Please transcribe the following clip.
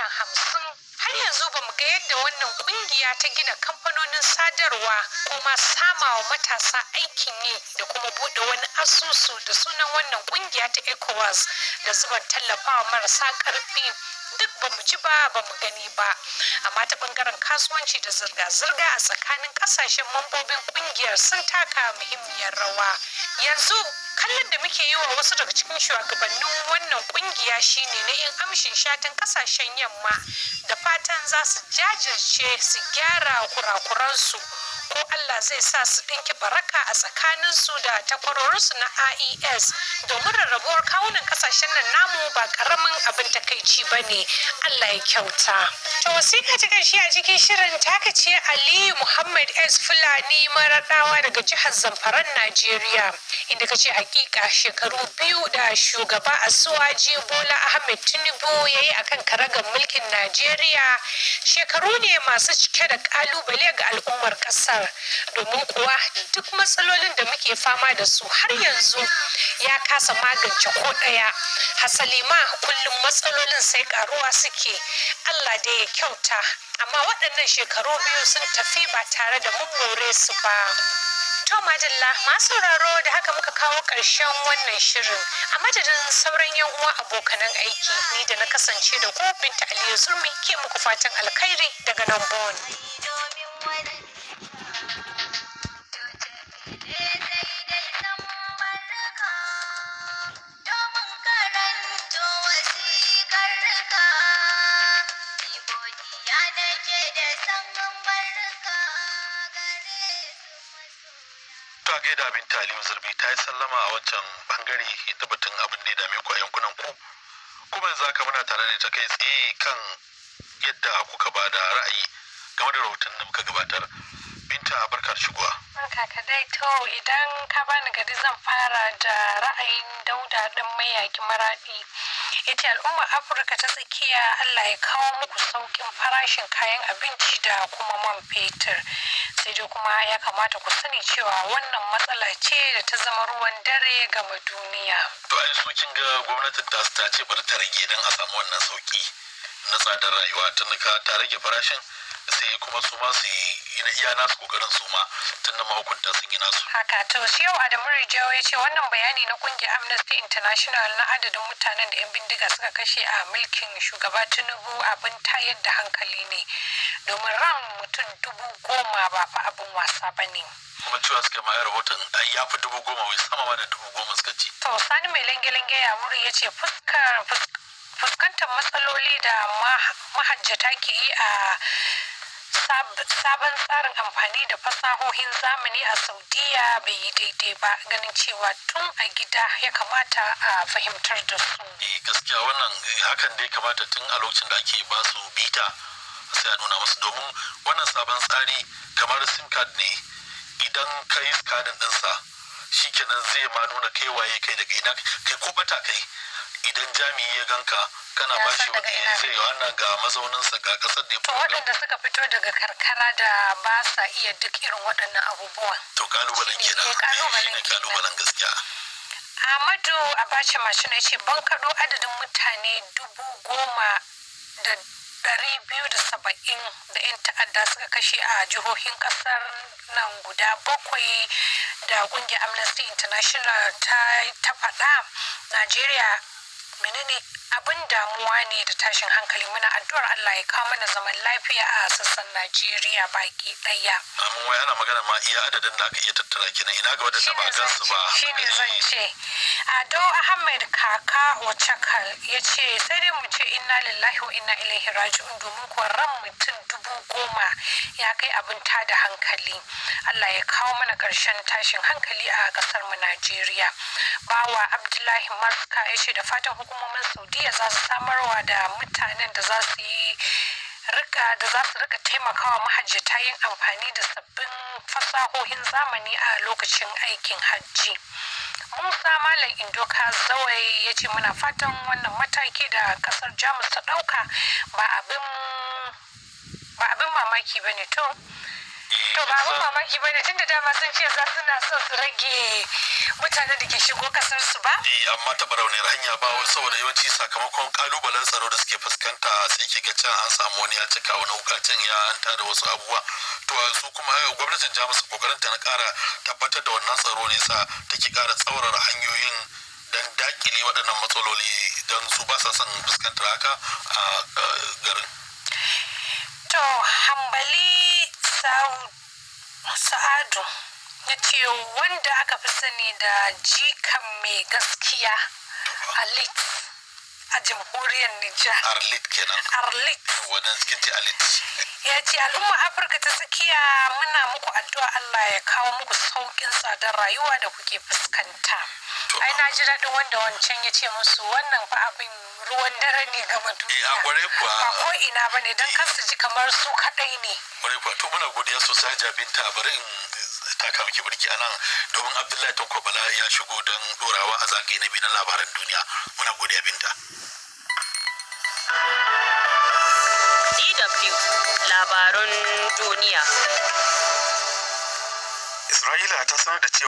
miliyan 50. Har yanzu ba mu ga yadda wannan kungiya ta gina kamfanonin sadarwa ko ma samawa matasa aikin yi da kuma buɗe wani asusu da sunan wannan kungiya ta ECOWAS da zuban tallafawa marasa ƙarfi. Duk ba mu ji ba, ba mu gani ba. Amma ta bangaren kasuwanci da zirga-zirga a tsakanin kasashen mambobin kungiyar sun taka muhimmiyar rawa. Yanzu kallon da muke yi wa wasu daga cikin shugabannin wannan kungiya shine na 'yan amshin shatan kasashen yamma, da fatan za su jajirce su gyara kurakuransu, ko Allah zai sa su ɗinki baraka a tsakaninsu da takwarorinsu na IES, domin rarrabuwar kawunan kasashen nan namu ba karamin abin takaici ba ne. Allah ya kyauta. To wasiƙa ta ƙarshe a cikin shirin taka ce Aliyu Muhammad S Fulani Maraɗawa daga jihar Zamfaran Najeriya, inda ka ce hakika shekaru 2 da shugaba Asuwaji Bola Ahmed Tinubu ya yi akan karagar mulkin Najeriya shekaru ne masu cike da ƙalubale ga al'ummar ƙasar, domin kuwa duk matsalolin da muke fama da su har yanzu ya kasa magance ko ɗaya. Hasali ma kullum matsalolin sai karuwa suke. Allah dai ya kyauta, amma waɗannan shekaru 2 sun tafi ba tare da mun more su ba. To madalla masu sauraro, da haka muka kawo ƙarshen wannan shirin. A madadin sauran yan uwa abokanan aiki, ni da na kasance da ku Binta Aliyu Zurmi ke muku fatan alkhairi daga nan Bon. Ta gaida Binta Aliyu Zurmi, ta yi sallama a wancan bangare da batun abin da ya dame ku a yankunan ku. Kuma yanzu haka muna tare da ita kai tsaye kan yadda kuka ba da ra'ayi game da rahoton da muka gabatar. Binta, barka da shigowa. Barka ka dai. To idan ka bani gari zan fara da ra'ayin Dauda ɗin Mayaki Maraɗi. Ya ce al'ummar Afirka ta tsakiya, Allah ya kawo muku sauƙin farashin kayan abinci da kuma man fetur. Sai dai kuma ya kamata ku sani cewa wannan matsala ce da ta zama ruwan dare gama duniya. To ai su kin ga gwamnatin ta ta ce bari ta rage don a samu wannan sauki na tsadar rayuwa, tun da ta rage farashin sai kuma su ma su yi iya nasu kokarin su ma, tun da mahukunta sun yi nasu. Haka. To shi yau Adamu Rijau ya ce wannan bayani na kungiyar Amnesty International na adadin mutanen da 'yan bindiga suka kashe a mulkin shugaba Tinubu abin tayar da hankali ne, domin ran mutum 10,000 ba fa abin wasa ba ne. Kuma cewa suka ma rahoton ai ya fi 10,000, wai sama ma da 10,000 suka ci. To Sani Mai Lange-Lange ya wuri ya ce fuskantar matsaloli da mahajjata ke yi a sabon tsarin amfani da fasahohin zamani a Saudiya bai yi daidai ba, ganin cewa tun a gida ya kamata a fahimtar da su. Eh gaskiya wannan hakan dai kamata tun a lokacin da ake ba su bita sai a nuna musu, domin wannan sabon tsari kamar sim card ne, idan ka yi scanning ɗinsa shikenan zai ma nuna kai waye kai, daga ina kai, ko bata kai idan jami'i ya ganka kana Ya ba san shi daga ina zai wannan ga mazauninsa ga kasar da ya To fito. waɗanda suka fito daga karkara da ba sa iya duk irin waɗannan abubuwan. To kalubalen Shine, kenan. eh, kalubalen Shine kenan. kalubalen gaskiya. Ahmadu Abacha Mashina ya ce ban kaɗo adadin mutane 10,270 da 'yan ta'adda suka kashe a jihohin ƙasar nan guda 7 da ƙungiyar Amnesty International ta faɗa. Najeriya menene abin damuwa ne da tashin hankali, muna addu'ar Allah ya kawo mana zaman lafiya a sassan Najeriya baki ɗaya. Amin. Wai ana magana ma iya adadin da aka iya tattara kenan, ina ga wadanda ba gan su ba. Shine zan ce Ado Ahmed Kaka Wachakal ya ce sai dai mu ce inna lillahi wa inna ilaihi raji'un, domin kuwa ran mutum 10,000 ya kai abin tada hankali. Allah ya kawo mana ƙarshen tashin hankali a ƙasar mu Najeriya. Bawa Abdullahi Maska ya ce da fatan hukumomin Saudiya za su samarwa da mutanen da za su yi rika da za su rika taimakawa mahajjata yin amfani da sabbin fasahohin zamani a lokacin aikin hajji. Musa Malam Indoka Zawai ya ce muna fatan wannan mataki da kasar Jamus ta dauka ba abin mamaki ba ne. To To ba abin mamaki bane, tunda dama sun ce za suna son su rage mutanen da ke shigo kasar su ba. Eh, amma taɓa rauniyar hanya ba wai, saboda yawanci sakamakon kalubalen tsaro da suke fuskanta, sai ke ga can an samu wani ya cika wani wuka, can ya an tada wasu abubuwa. To su kuma gwamnatin Jamus kokarin ta na ƙara tabbatar da wannan tsaro ne sa take ƙara tsaurara hanyoyin don dakile waɗannan matsaloli, don su ba sa son fuskantar haka a garin. To Hambali Sa'adu ya ce wanda aka fi sani da Jikan Mai Gaskiya Alit a jamhuriyar Nijar. Arlit kenan. Arlit. Wannan cikin ce Alit. Ya ce al'umma Afirka ta Tsakiya, muna muku addu'a Allah ya kawo muku sauƙin tsadar rayuwa da kuke fuskanta. Ai na ji daɗin wanda wancan ya ce musu wannan fa abin ruwan dare ne gama duniya. Eh, a kwarai kuwa. Ba ko ina ba ne, don kar su ji kamar su kaɗai ne. Kwarai kuwa. To muna godiya sosai, Hajiya Binta. Bari in taka miki birki anan domin Abdullahi Tanko Bala ya shigo don dorawa a zagaye na biyu na labaran duniya. Muna godiya, Binta. DW labarun duniya. Isra'ila ta sanar da cewa